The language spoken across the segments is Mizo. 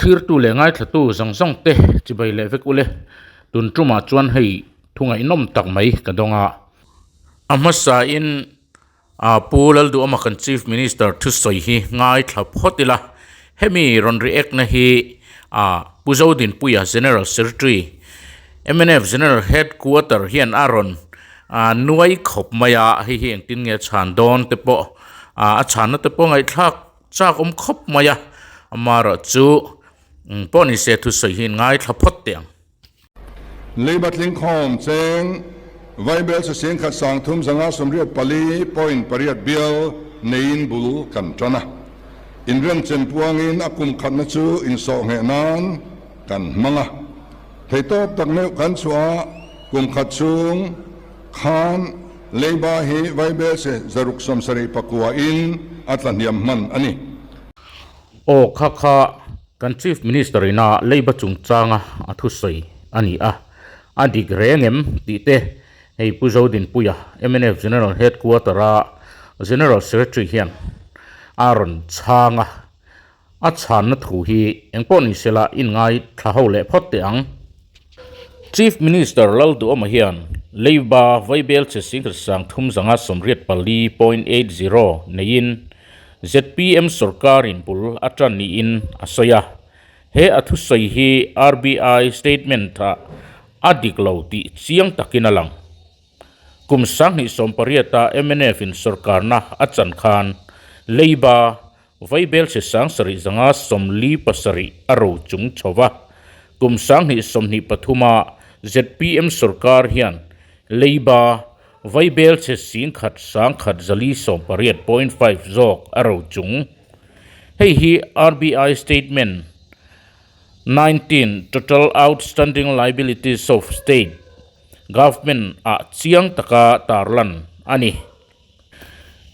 Thlirtu leh ngaithlatu zawng zawng te chibai leh vek ule, tun tumah chuan hei thu ngaihnawm tak mai ka dawng a. A hmasain Pu Lalduhawma kan Chief Minister thusawi hi ngaithla phawt ila, hemi rawn react na hi Pu Zodinpuia General Secretary, mnf General Headquarter hian a rawn nuai khawp mai a, hei hi engtin nge a chhan dawn te pawh a chhanna te pawh ngaihthlak chak awm khawp mai a, amaherawhchu pawh ni se thusawi hi ngaithla phawt teh ang. Leiba tlingkhawm cheng Vaibel saseng khat sang thum zanga 84 point pariat bial neiin bul kan tan a. Inremchem puangin a kum khatna chu insawh ngheh nan kan hmang a. Theitawp tak meuh kan chhuah a, kum khat chhung khan Leiba hi Vaibel se 679 in a tla hniam hman a ni. Aw kha kha Kan Chief Minister ina leiba chungchanga a thusawi a ni a, a dik reng em tih te hei Pu Zodinpuia, mnf General Headquarter a General Secretary hian a rawn chhang a, a chhanna thu hi engpawh ni sela inngai thla ho leh phawt teh ang. Chief Minister Lalduhawma hian leiba vaibel che singkhat 384.80 neiin zpm sorkarin bul a tan niin a sawi a. He a thusawi hi RBI statement-ah a dik lo tih chiang takin a lang. Kum 2018-a MNF-in sorkarna a chan khan leiba vaibel che 7557 a ro chung chho va. Kum 2023-a zpm sorkar hian leiba Vaibel chhe 10,000 1,418.5 zawk a ro chung. Hei hi RBI Statement 19 Total Outstanding Liabilities of State Government ah chiang taka tarlan a ni.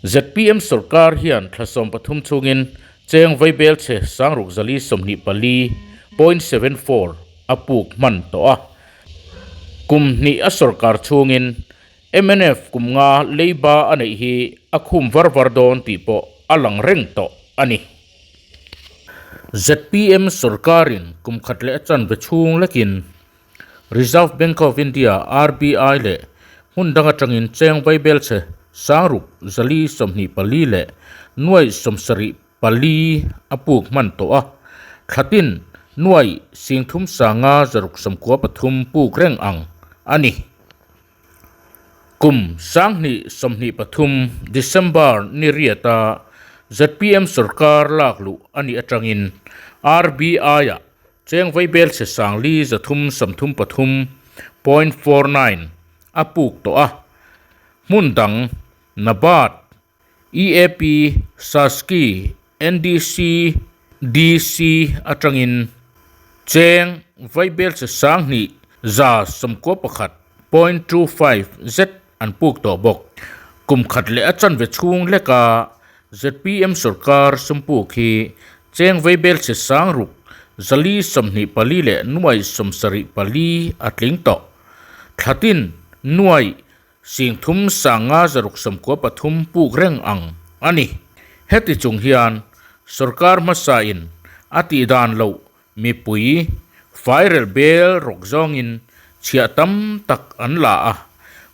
Zpm sorkar hian thla 13 chhungin cheng vaibel chhe 6,624.74 a puk hman tawh a. Kum hnih a sorkar chhungin mnf kum nga leiba a neih hi a khum var var dawn tih pawh a lang reng tawh a ni. Zpm sorkarin kum khat leh a chanve chhung lekin Reserve Bank of India, RBI, leh hmun dang atangin cheng vaibel chhe 6,424 leh nuai 74 a puk hman tawh a, thlatin nuai 35 693 puk reng ang a ni. Kum 2023 December ni riata zpm sorkar lak luh a nih atangin RBI-ah cheng vaibel chhe 4,333.49 a puk tawh a, hmun dang NABARD, EAP, SASCI, NDC, DC atangin cheng vaibel che 2,191.25 zet an puk tawh bawk. Kum khat leh a chanve chhung hleka zpm sorkar sum puk hi cheng vaibel che 6,424 leh nuai 74 a tling tawh. Thlatin nuai 3,000 5,693 puk reng ang a ni. Heti chung hian sorkar hmasain a tihdan loh mipui fairel bel rawk zawngin chhiah tam tak an la a,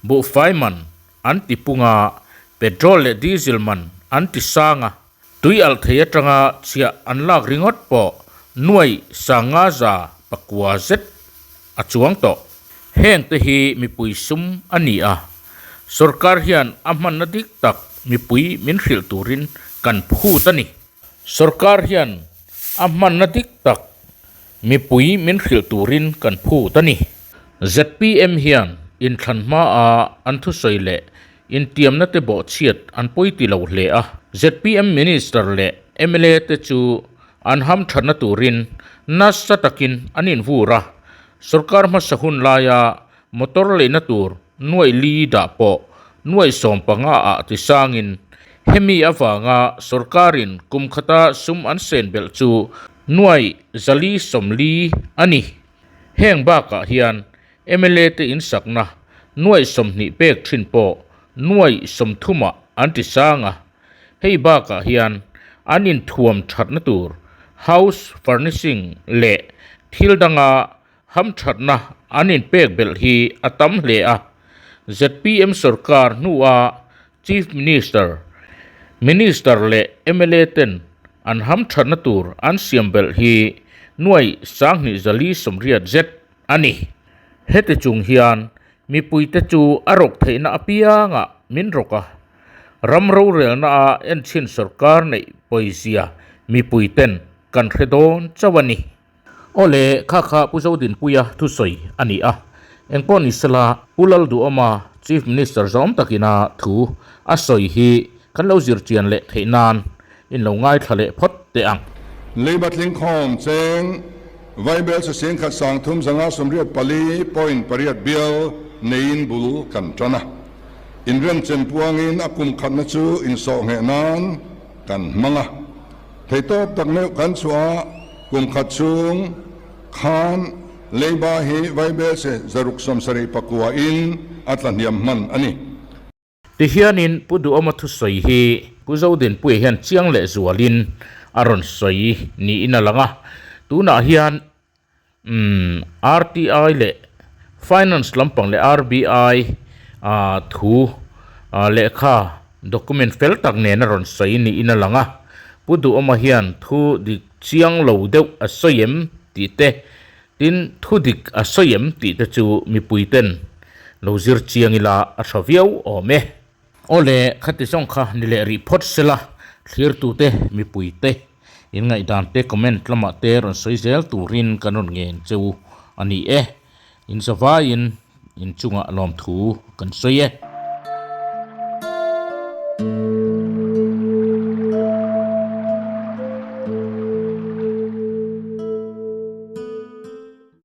buhfai man an ti pung a, petrol leh diesel man an ti sang a, tui alh thei atanga chhiah an lak ringawt pawh nuai 5,900 zet a chuang tawh. Heng te hi mipui sum a ni a, sorkar hian a hmanna dik tak mipui min hrilh turin kan phut a ni. Sorkar hian a hmanna dik tak mipui min hrilh turin kan phut a ni. Zpm hian inthlan hmaa an thusawi leh intiamna te bawhchhiat an pawi ti lo hle a. Zpm Minister leh mla te chu an hamthatna turin nasa takin an invur a, sorkar hmasa hun laia motor leina tur nuai li dah pawh nuai 15 ah tisangin hemi avanga sorkarin kum khata sum an sen belh chu nuai 440 a ni. Heng bakah hian mla te insakna nuai 20 pek thin pawh nuai 30 ah an tisang a, hei bakah hian an inthuam thatna tur House furnishing leh thil danga hamthatna an inpek belh hi a tam hle a. Zpm sorkar hnua Chief Minister, Minister leh mla ten an hamthatna tur an siam belh hi nuai sanghnih zali sawmriat zet a ni. Heti chung hian mipuite chu a rawk theihna apiangah min rawk a, ram rorelna a enchhin sorkar neih pawizia mipuiten kan hre dawn chauh a ni. Aw le, kha kha Pu Zodinpuia thusawi a ni a. Engpawh ni sela, Pu Lalduhawma Chief Minister zawm takina thu a sawi hi kan lo zir chian leh theih nan in lo ngaithla leh phawt teh ang. Leiba tlingkhawm cheng Vaibel sasengkhat sangthum zanga 84 point pariat bial neiin bul kan tan a. Inremchem puangin a kum khatna chu insawh ngheh nan kan hmang a. Theitawp tak meuh kan chhuah a, kum khat chhung khan leiba hi Vaibelse 674 in a tla hniam hman a ni. Tihianin Pu Duhawma thusawi hi Pu Zodinpuia hian chiang leh zualin a rawn sawi niin a lang a, tunah hian umm RTI leh Finance lampang leh RBI ah thu ah lehkha document fel tak nen a rawn sawi niin a lang a, Pu Duhawma hian thu dik chiang lo deuh a sawi em tih te, tin thu dik a sawi em tih te chu mipui ten lo zir chiang ila a tha viau awm e. Aw le, khati zawng kha ni leh rih phawt sela, thlirtute mipui te in ngaihdan te comment lamah te rawn sawi zel turin kan rawn ngen cheu a ni e. In zavaiin in chungah lawmthu kan sawi e.